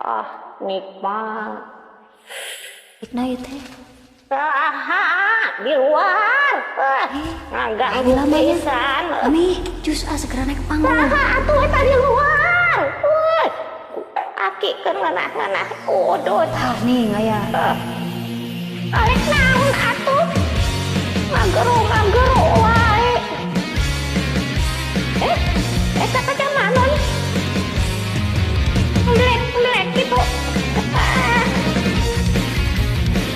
Ah, nikmat. Nikna ieu teh. Saha di luar. Ngaganggu pisan. Mi, jus ah segera naik ke panggung. Saha atuh eta di luar. Aki keur ngeunah-ngeunah udut. Ah, nih aya. Arek naon atuh? Ngagero-ngagero wae. Eta kaca manon. Mlek-mlek gitu.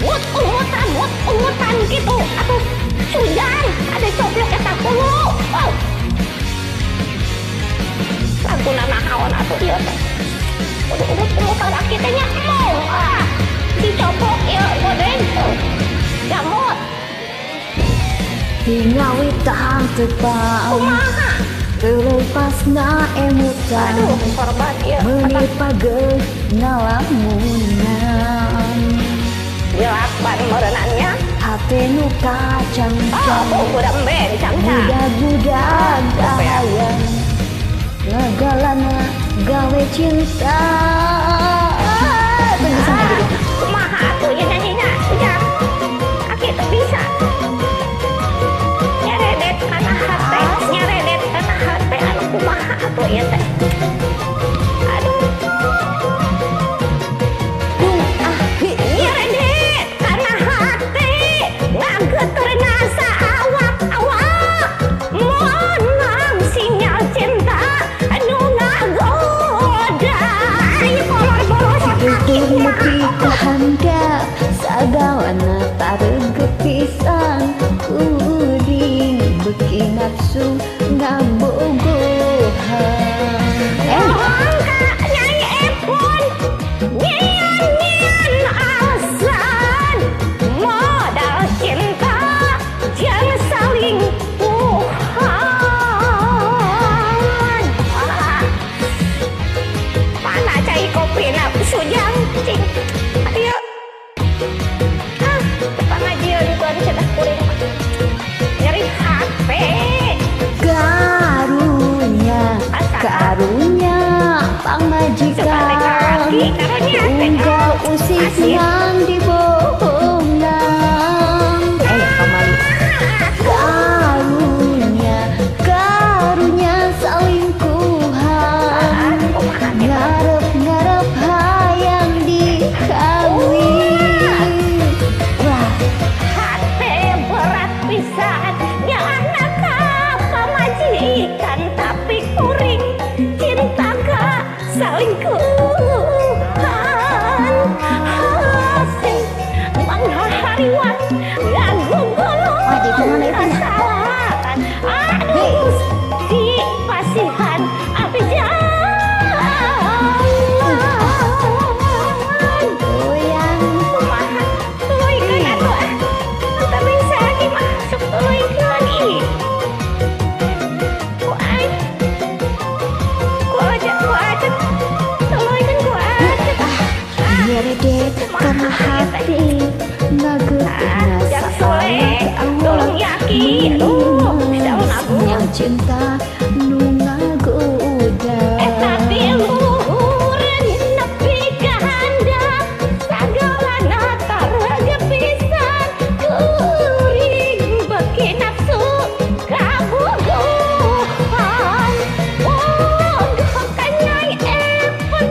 Mut-umutan gitu. Atuh sujan, ada coplok eta hulu. Oh. Laguna naon atuh ieu teh. Udah umut-umutan aki teh nya emong. Ah, dicoplok ieu godeng. Jamut. Tingawitan tepang. Kumaha? Terlepas na emutan. Aduh, korban ieu. Meuni pageuh ngalamunan. Dilakban merenannya. Hate nu kacangcang. Oh, budak embe dicangcang. Budak-budak hayang. Ngagalana gawe cinta. Kumaha atuh ieu nyanyinya? Ujang. Aki teu bisa. Nyaredet kana hate, nyaredet kana hate anu kumaha atuh ieu teh. Aduh. Nyaredet kana hate, ngageterna saawak-awak. Meunang sinyal cinta anu ngagoda. Ieu kolor-boros aki kumaha atuh. Kahandap sagalana tareugeup pisan. Kuring beuki nafsu ngabogohan. Bohong ka Nyai Epon, nyian-nyian alasan. Modal cinta jangan saling puhan. Mana cai kopina sujang cing. Ayo. Ah, pangajieun cenah kuring mah. Nyeri hate. Karunya, karunya pamajikan. Unggal usik ngan dibohongan. Pamali. Karunya, karunya salingkuhan. Ngarep-ngarep hayang dikawin. Wah, hate berat pisan nyaana ka pamajikan tapi kuring cinta ka salingkuhan. Hasing manghahariwat ngagugulung kasalatan. Aduh Gusti pasihan abdi jalan. Goyang. Kumaha tuluykeun atuh ah. Teu bisa lagi masuk tuluykeun ih. Ku aing. Ku aja tuluykeun ku aja. Nyeredet kana hati ngageutna Jang Soleh, tolong yaki. Aduh, daun aku. Sinyal cinta nu ngagoda. Eta di luhureun nepi ka handap sagalana tareugeup pisan. Kuring beuki nafsu kabogohan. Bogoh ka Nyai Epon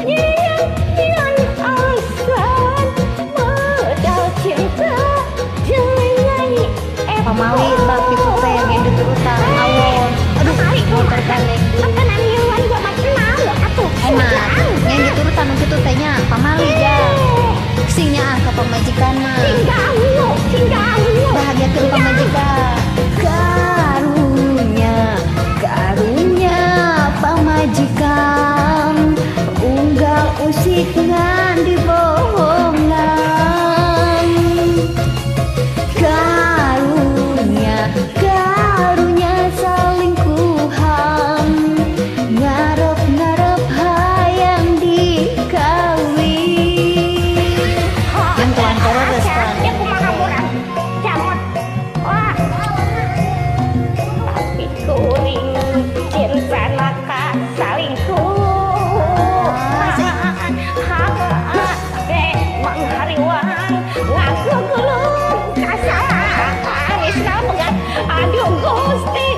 nyieun-nyieun alasan. Modal cinta jeung Nyai Epon. Pamali bab kitu teh ngedut urutan awon. Aduh. Aduh Gusti.